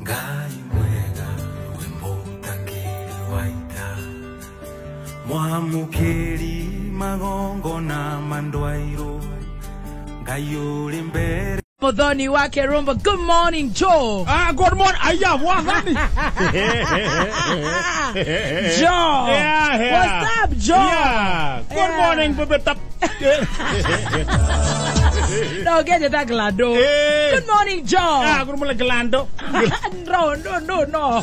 Ngai mwega wĩ mũtangĩri wa ita, mwamũkĩri magongona ma ndwairũ, Ngai ũrĩ mbere. Muthoni wake Rumba. Good morning, Joe. Ah, good morning. Aya, mwathani. Joe. Yeah. What's up, Joe? Yeah. Good Yeah. morning, baby top. No, get it, Glado. Eh. Good morning, Joe. Ah, good morning, Glando. No, no, no, no.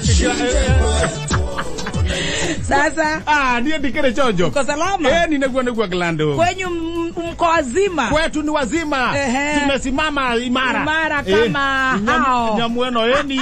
Sasa Ah, niye ndikere chonjo. uko salama? Eh, ninegua negua Glando. Kwenyu mko wazima? Kwetu ni wazima. Ehe. Tumesimama imara. Imara kama hao. Nyamueno eni.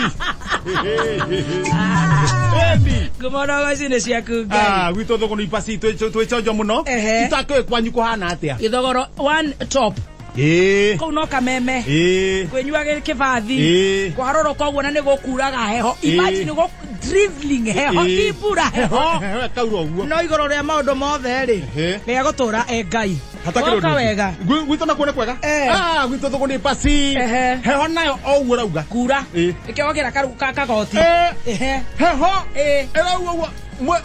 Eni. Good morning, wacine ciaku Ngai. Ah, gwitũ thũgũ nĩ ipaci twĩ chonjo mũno. Ehe. Itakĩũĩ kwanyu kũhana atĩa. Githogoro one top. Ĩĩ. Kũu no kameme. Ĩĩ. Kwĩnyua kĩbathi. Ĩĩ. Kwaroroka ũguo na nĩ gũkuraga heho. Ĩĩ. Imagine gũ drizzling heho, Ĩĩ. ti mbura heho. Heho ĩkaura ũguo. No igũrũ rĩa maũndũ mothe rĩ, Ehe. rĩa gũtũra e Ngai. Hatakĩrĩ Woka ũndũ. wega. Gwitũ nakuo nĩ kwega. Eh. Ah, gwitũ thũgũ nĩ ipaci. Ehe. Heho nayo o ũguo ũrauga. Kura. Ĩĩ. Nĩkĩo wokĩra kagoti. Eh. Ehe. Heho. Ĩĩ. Ĩrauga ũguo.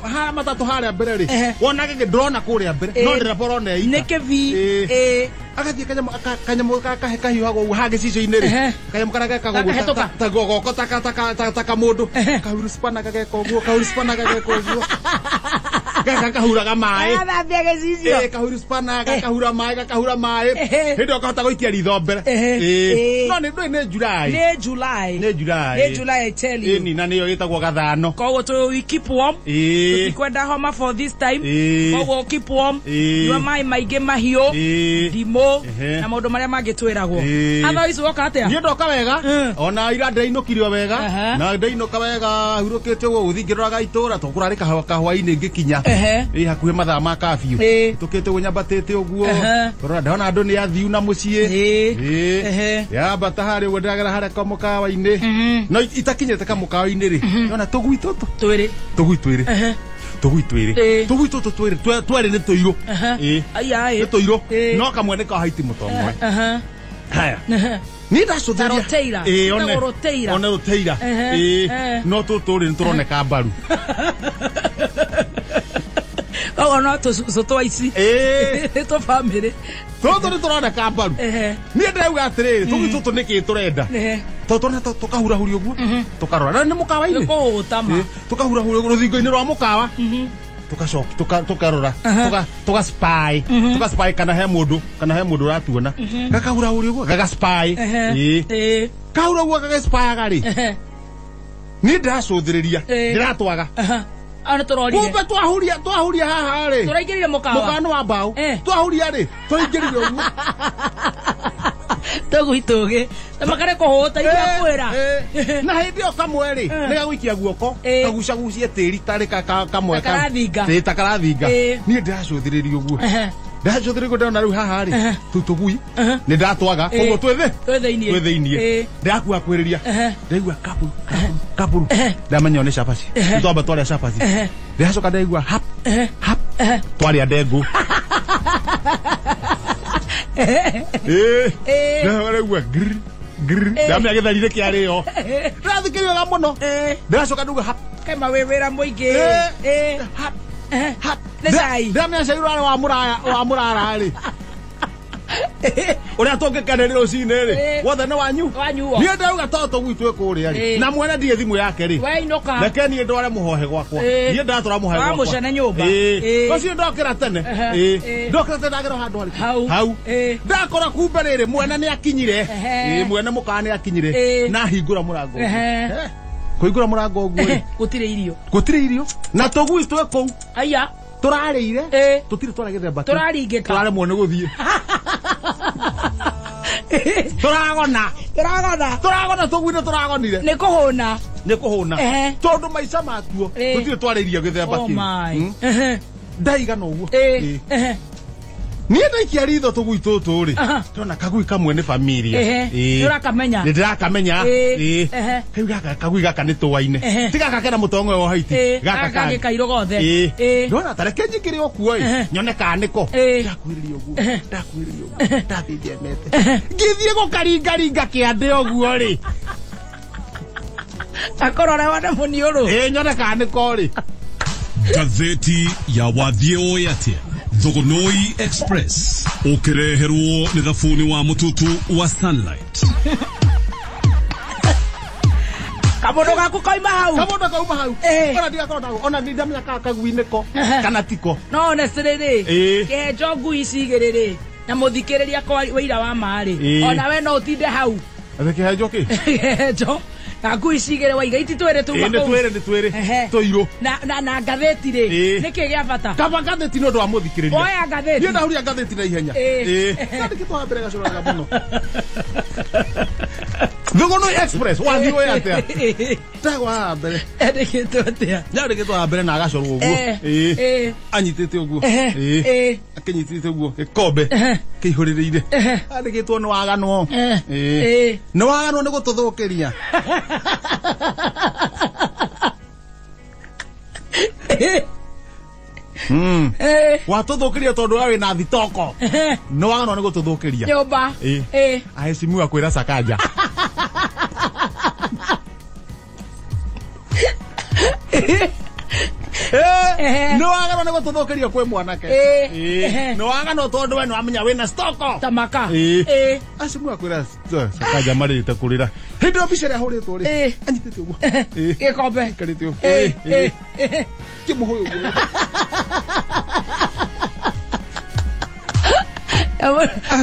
Haha matatũ harĩa mbere rĩ. Ehe. Wona gĩkĩ ndĩrona kũrĩa mbere. Ĩĩ. No ndĩreba ũrona ĩita. Nĩ kĩbii. Ĩĩ. Ĩĩ. Agathiĩ kanyamũ kanyamũ kahiũhaga ũguo haha gĩcicio-inĩ rĩ. Ehe. Kanyamũ karĩa gekaga ũguo Gakahĩtũka. ta goko ta kamũndũ. Ehe. Kahuru spana gageka ũguo, kahuru spana gageka ũguo. Gaka kahuraga maĩ. Gathambia gĩcicio. Eh, kahuru spana gakahura maĩ gakahura maĩ. Ehe. Hĩndĩ ĩyo kahota gũikia ritho mbere. Ehe. Ĩĩ. Ĩĩ. No nĩ ndũĩ nĩ July. Nĩ July. Nĩ July. Nĩ July, I tell you. Ĩni na nĩyo ĩtagwo gathano. Koguo tũ we keep warm. Ĩĩ. Tũtikwenda homa for this time. Ĩĩ. Koguo keep warm. Ĩĩ. Nyua maĩ maingĩ mahiũ. Ĩĩ. Ndimũ Ehe. na maũndũ marĩa mangĩ twĩragwo. Ĩĩ. Otherwise woka atĩa? Niĩ ndoka wega Mm. ona ira ndĩrainũkirio wega Aha. na ndĩrainũka wega hurũkĩte ũguo gũthiĩ ngĩroraga itũra tondũ kũrarĩ kahũa kahwainĩ ngĩkinya Ehe. ĩ hakuhĩ mathaa ma kabiũ Ĩĩ. tũkĩte ũguo nyambatĩte ũguo Aha. kũrora ndona andũ nĩ athiu na mũciĩ Ĩĩ. Ĩĩ. Ehe. yambata harĩa ũguo ndĩragera harĩa kamũkawa-inĩ no itakinyĩte kamũkawa-inĩ rĩ ndona tũgui tũtũ Twĩrĩ. tũgui twĩrĩ Ehe. tũgui twĩrĩ Ĩĩ. tũgui tũtũ twĩrĩ twerĩ nĩ tũirũ Aha. Ĩĩ. Aya ĩ. Nĩ tũirũ Ĩĩ. no kamwe nĩ ka haiti mũtongwe Aha. haya Ehe. niĩ ndacũthĩria Ta rũteira. Ĩĩ, one. Ĩtagwo rũteira. One rũteira Ehe, Ĩĩ. ehe. No tũtũ rĩ nĩtũroneka mbaru. Koguo no tũcũcũ twa ici. Ĩĩ. Tũ bamĩrĩ. Tũtũ nĩtũroneka mbaru. Ehe. Niĩ ndĩrauga atĩrĩrĩ tũgui tũtũ nĩkĩ tũrenda. Ehe. Tondũ tũrona tũkahurahuria ũguo tũkarora na nĩ mũkawa-inĩ. Nĩ kũhũta ma. Ĩĩ, tũkahurahuria ũguo rũthingo-inĩ rwa mũkawa. Tũgacoka tũkarora tũga spy tũga spy kana he mũndũ kana he mũndũ ũratuona gakahurahuria ũguo gaga spy. Ehe. Ĩĩ. Ĩĩ. Kahura ũguo gagĩspyaga rĩ Ehe. niĩ ndĩracũthĩrĩria Ĩĩ. ndĩratwaga. Aha. Ano tũrorire. Kumbe twahuria twahuria haha rĩ Tũraingĩrire mũkawa. mũkawa nĩ wa mbaũ. Eh. Twahuria rĩ tũingĩrire ũguo. Tũgui tũgĩ. Ta makare kũhũta irakwĩra. Eh, eh. Na hĩndĩ ĩyo kamwe rĩ Eh. nĩ gagũikia guoko Eh. kagucagucie tĩri tarĩ kamwe Ta karathinga. Ĩĩ, ta karathinga. Eh. Niĩ ndĩracũthĩrĩria ũguo. Ehe. Ndĩracũthĩrĩria ũguo ndĩrona rĩu haha rĩ Ehe. tũu tũgui Ehe. nĩ ndatwaga Eh. koguo twĩ thĩ Twĩ thĩiniĩ. twĩ thĩiniĩ. Ĩĩ. Ndĩrakuhakuhĩrĩria Ehe. ndaigua kaburu kaburu kaburu Ehe. ndamenya nĩ cabaci. Ehe. Nĩtwamba twarĩa cabaci. Ehe. Ndĩracoka ndaigua hap Ehe. hap Ehe. twarĩa ndengũ. Ĩĩ. Ĩĩ. Ndĩraigua grr grr ndamenya gĩtheri kĩarĩo. Ndĩrathikĩrĩria wega mũno. Ĩĩ. Ndĩracoka ndauga hap Kaima wĩ wĩra mũingĩ. Ĩĩ. Ĩĩ. Hap Ehe. hap. Nĩ cai. Ndĩramenya cai ũrarĩ wa mũraya wa mũrara rĩ. Ũrĩa tũngĩkenerera rũcinĩ rĩ Ĩĩ. wothe nĩ wanyu. Wanyuo. Niĩ ndauga to tũgui twĩ kũrĩa rĩ Ĩĩ. na mwene ndirĩ thimũ yake rĩ. Wainũka. Reke niĩ ndware mũhohe gwakwa. Ĩĩ. Niĩ ndatwara mũhohe gwakwa. Wamũcene nyũmba. Ĩĩ. Ĩĩ. Rũcinĩ ndokĩra tene. Ehe. Ĩĩ. Ĩĩ. Ndokĩra tene ndagera handũ harĩkũ? Hau. Hau. Ĩĩ. Ndakora kumbe rĩrĩ mwene nĩ akinyire. Ehe. Ĩĩ, mwene mũkawa nĩ akinyire. Ĩĩ. Na ahingũra mũrango ũguo. Ehe. Eh, kũhingũra mũrango ũguo rĩ Gũtirĩ irio. gũtirĩ irio na tũgui twĩ kũu Aya. tũrarĩire Ĩĩ. tũtirĩ twarĩa gĩthemba kĩu. Tũraringĩka. Tũraremwo nĩ gũthiĩ. Tũragona. Tũragona. Tũragona tũgui nĩ tũragonire. Nĩ kũhũna. Nĩ kũhũna. Ehe. Tondũ maica matuo Ĩĩ. tũtirĩ twarĩirio gĩthemba Oh kĩu. my. Mm. Ehe. Ndaigana ũguo. Ĩĩ. Ĩĩ. Ehe. Niĩ ndaikia ritho tũgui tũtũ rĩ Aha. ndona kagui kamwe nĩ familia. Ehe. Ĩĩ. Nĩ ũrakamenya. Nĩ ndĩrakamenya. Ĩĩ. Ĩĩ. Ehe. Kau gaka kagui gaka nĩ tũaine. Ehe. Ti gaka kena mũtongo wa haiti. Ĩĩ. Gaka Gaka kangĩ kairũ gothe. Ĩĩ. Ĩĩ. Ndona ta reke njingĩre o kuo ĩ Ehe. nyone kana nĩko. Ĩĩ. Ndakuhĩrĩria ũguo. Ndakuhĩrĩria ũguo. Ndathiĩ njemete. Ngĩthiĩ gũkaringaringa kĩande ũguo rĩ. Akorore wone mũniũrũ. Ĩ nyone kana nĩ korĩ. Ngathĩti ya wathiĩ ũĩ atĩa Thogonoi Express ũkĩreherwo nĩ thabuni wa mũtutu wa Sunlight. Kamũndũ gaku koima hau. Kamũndũ kauma hau. Eh. Ona ndigakorwo nako ona ndamenya kana kagui nĩko kana tiko. No honestly rĩ, Ĩ. kĩhenjo ngui ici igĩrĩ rĩ, na mũthikĩrĩria kwa wĩira wa ma rĩ, Ĩ. ona we no ũtinde hau. Atĩ kĩhenjo kĩ? Kĩhenjo na ngui ici igĩrĩ waiga iti twĩrĩ tuma Ĩ nĩ kũu. twĩrĩ nĩ twĩrĩ. Ehe. Tũirũ. Na ngathĩti rĩ, Ĩ. nĩkĩ gĩa bata? Kaba ngathĩti nĩ ũndũ wa mũthikĩrĩria. Woya ngathĩti. Niĩ ndahuria ngathĩti na ihenya. Ĩ. Ĩ. Kandĩkĩtwo ha mbere gacoraga mũno. Thugunui Express wathiĩ ũĩ atĩa? Ndagwa haha mbere. Yandĩkĩtwo atĩa? Yandĩkĩtwo haha mbere na agacorwo ũguo. Eh, Ĩ. ĩ. Anyitĩte ũguo. Ehe, Ĩ. ĩ. Akĩnyitĩte ũguo gĩkombe Ehe. kĩihũrĩrĩire. Ehe. Andĩkĩtwo nĩ waganwo. Eh, Ĩ. ĩ. Nĩ waganwo nĩ gũtũthũkĩria. Ĩ. Watũthũkĩria tondũ we wĩna thitoko. Ehe. Nĩ waganwo nĩ gũtũthũkĩria. Nyũmba. Ĩ. Ĩ. Aheshimiwa kwĩra Sakaja. Ehe. Nĩ waganwo nĩ gũtũthũkĩria kwĩ mwanake. Ĩ. Ĩ. Ehe. Nĩ waganwo tondũ we nĩ wamenya wĩna stoko. Tamaka. Ĩ. Ĩ. Aheshimiwa kwĩra Sakaja marĩte kũrĩra. Hĩndĩ ĩyo mbica ĩrĩa ahũrĩtwo rĩ. Ĩ. Anyitĩte ũguo. Ĩ. Gĩkombe. Aikarĩte ũguo. Ĩ. Ĩ. Ĩ. Ĩ. Kĩmũhũyũ ũguo.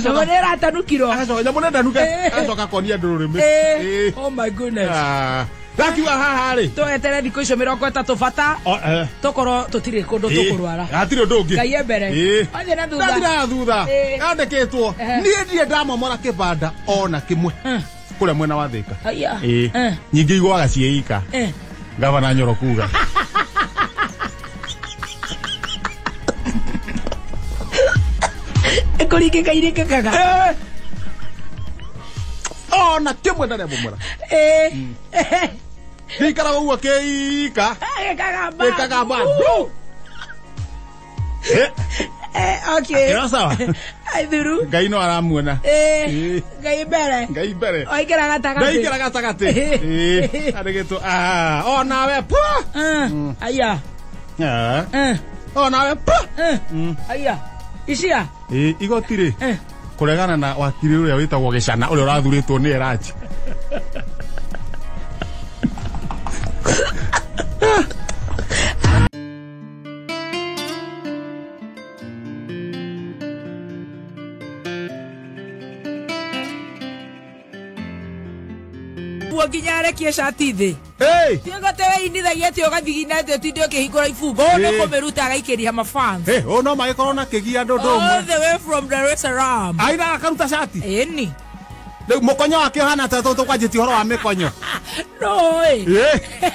Nyamũ nĩ ĩratanukirwo. Agacoka nyamũ nĩ ndanuka. Ĩ. Agacoka akonia andũ rũrĩmĩ. Ĩ. Ĩ. Oh my goodness. Ah. Ndakiuga haha rĩ. Twetere thikũ icio 30 bata O, eh. tũkorwo tũtirĩ kũndũ tũkũrwara. Hatirĩ ũndũ ũngĩ. Ngai e mbere. Ĩ. Wathiĩ na thutha. Ndathira thutha. Ĩ. Yandĩkĩtwo. Ehe. Niĩ ndirĩ ndamomora kĩbanda ona kĩmwe. Kũrĩa mwena wa Thĩka. Aya. Ĩ. Eh. Nyingĩ igwaga ciĩika. Eh. Gavana Nyoro kuga. Ĩkũringĩka iringĩkaga. Eh. Ona kĩmwe ndarĩ amomora. Ĩ. Gĩikaraga ũguo kĩika. Gĩkagamba. Gĩkagamba. Ndu. Eh, Eh, okay. Ĩno sawa. Aithuru. Ngai no aramuona. Ĩ. Ĩ. Ngai mbere. Ngai mbere. Waingĩra gatagatĩ. Ndaingĩra gatagatĩ. Ĩ. Andĩkĩtwo ah, onawe pa. Eh. Aya. Ah. Eh. Onawe pa. Eh. Aya. Icia. Ĩ, igoti rĩ Eh. kũregana na wakiri ũrĩa wĩtagwo gĩcana ũrĩa ũrathurĩtwo nĩ Erachi. Guo nginya arekie cati thĩ. Hey! Tiga te weinithagia atĩ ũgathigina atĩ ũtinde ũkĩhingũra ibungo. Ũũ nĩ Ĩ. kũmĩruta agaikĩria mafans. Hey, ũũ no magĩkorwo na kĩgia andũ ũndũ All ũmwe. the way from Dar es Salaam. Aina akaruta cati. Ĩni. Rĩu mũkonyo wake ũhana ta tũtũ kwanjĩtie ũhoro wa mĩkonyo. No ĩ. Ĩ.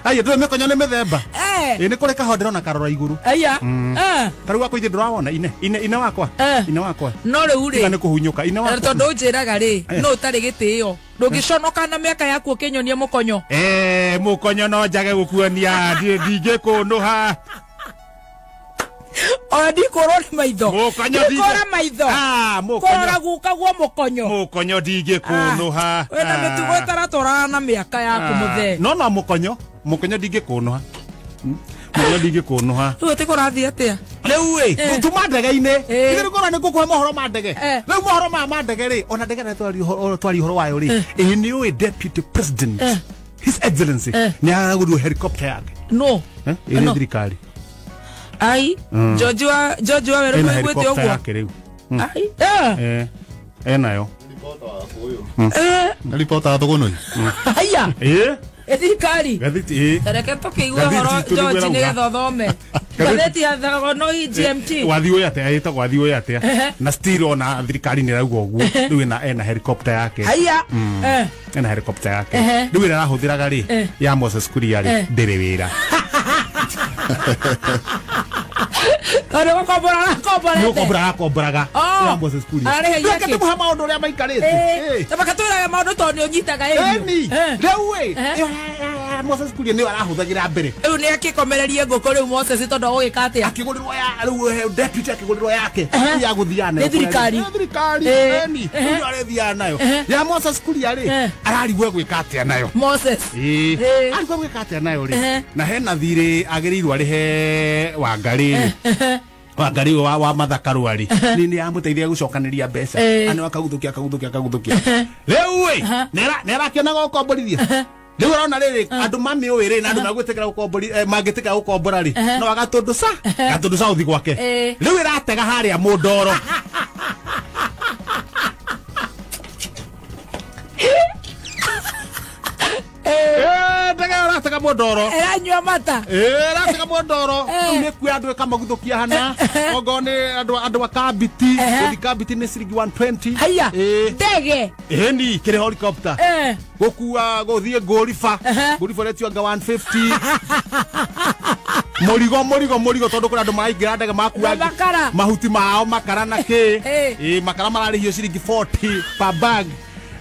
Ai, ndũĩ mĩkonyo nĩ mĩthemba. Eh. Ĩ nĩ kũrĩ kahoo ndĩrona karora igũrũ. Aya. Eh. Ta rĩu wakwa ithe ndũrawona ine ine ine wakwa. Eh. Ine wakwa. No rĩu Tiga rĩ. nĩ kũhunyũka ine Na wakwa. tondũ ũnjĩraga rĩ no ũtarĩ gĩtĩo ndũngĩconoka na mĩaka yaku ũkĩnyonia mũkonyo. Eh, mũkonyo no njage gũkuonia ndingĩkũnũha. Ona ndikũrwo nĩ maitho. Mũkonyo Ndikũra maitho. Ah, Kũrora mũkonyo. guka guo mũkonyo. Mũkonyo ndingĩkũnũha. Wĩna mĩtugo ĩtaratwarana na mĩaka yaku mũthee. No no mũkonyo, mũkonyo ndingĩkũnũha. Mũkonyo ndingĩkũnũha. Rĩu atĩ kũrathiĩ atĩa? Rĩu ĩ, Eh. tuma ndege-inĩ. Eh. Ithe rĩu nĩ ngũkũhe mohoro ma ndege. Eh. Rĩu mohoro maya ma ndege rĩ, ona ndege rĩrĩa twari ũhoro wayo rĩ, ĩ nĩ ũĩ deputy president Eh. His Excellency Eh. nĩ aragũrirwo helicopter yake. No. Eh, ĩ nĩ No. thirikari. Ai. George wa George wa Werũ Ĩna nĩũiguĩte helicopter ũguo. yake rĩu. Ai. Eh. Eh. Enayo. Eh. Ripota ya Thogonoi. Aya. Ĩ? Ĩ thirikari. Gathiti ĩ. Tareke tũkĩigue Ngathĩti ũhoro itũ nĩguo George ĩrauga. nĩgetha ũthome. Ngathĩti ya Thogonoi GMT. Wathi ũyũ atĩa ĩtagwo wathi ũyũ atĩa na still ona thirikari nĩ ĩrauga ũguo rĩu ĩna ena helicopter yake. Haiya. Eh. Ena helicopter yake. Ehe. Rĩu ĩrĩa arahũthĩraga rĩ Eh. ya Moses Kuria rĩ Eh. ndĩrĩ wĩra. Tondũ gũkombora Nĩ arakomborete. gũkombora arakomboraga Oh. ya Moses Kuria. Ararĩhagia Reke kĩ? tũmũhe maũndũ ũrĩa maikarĩte. Eh. Ĩ. Ta makatwĩraga maũndũ tondũ nĩ ũnyitaga ĩrio. Ĩni. Eh. Rĩu ĩ Eh. ĩyo Ya Moses Kuria nĩyo arahũthagĩra mbere. Rĩu nĩ akĩkomererie ngũkũ rĩu Moses tondũ agũgĩka atĩa? Akĩgũrĩrwo ya rĩu deputy akĩgũrĩrwo yake Ehe. ya gũthiaga nayo. Nĩ thirikari. Nĩ thirikari. Eni rĩu arethiaga nayo. Ya Moses Kuria rĩ, ararigwo egwĩka atĩa nayo. Moses. Ĩĩ. Arigwo egwĩka atĩa nayo rĩ, na hena thirĩ agĩrĩirwo arĩhe Wangarĩ rĩ, Wangarĩ wa Mathaka Rwari nĩ yamũteithia gũcokanĩria mbeca. Anĩ akaguthukia akaguthukia akaguthukia rĩu ĩ nĩarakĩonaga gũkomborithia rĩu arona rĩrĩ andũ mamĩũĩ rĩ, na andũ magwĩtĩkĩra gũkombori mangĩtĩkĩra gũkombora rĩ, no agatũndũ sa gatũndũ sa ũthi gwake. Rĩu ĩratega harĩa mũndoro. Ndege ĩyo ĩratega mũndoro. Ĩranyua mata. Ĩratega mũndoro. Rĩu nĩ kuoya andũ ĩkamaguthũkia hana okorwo nĩ andũ a Kambiti. Gũthi Kambiti nĩ ciringi 120. Haiya. Ndege. Ĩni kĩrĩ helicopter gũkua gũthiĩ ngũriba. Ngũriba ũretio anga 150 mũrigo mũrigo mũrigo tondũ kũrĩ andũ maraingĩra ndege makua Na makara. Mahuti mao makara na kĩ. Ĩ makara mararĩhio ciringi 40 per bag.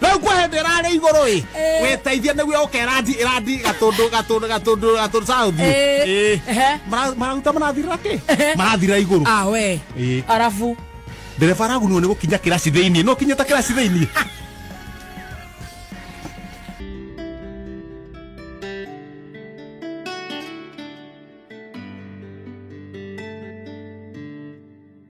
Rĩu kwa hĩndĩ ĩrarĩ igũrũ ĩ wĩteithia nĩguo ũke ĩrandi ĩrandi gatũndũ gatũndũ gatũndũ gatũndũ south. Maruta marathirĩra kĩ marathirĩra igũrũ. Ah we. Arabu. Ndereba aragunwo nĩ gũkinya kĩraci thĩiniĩ no kinyĩte kĩraci thĩiniĩ.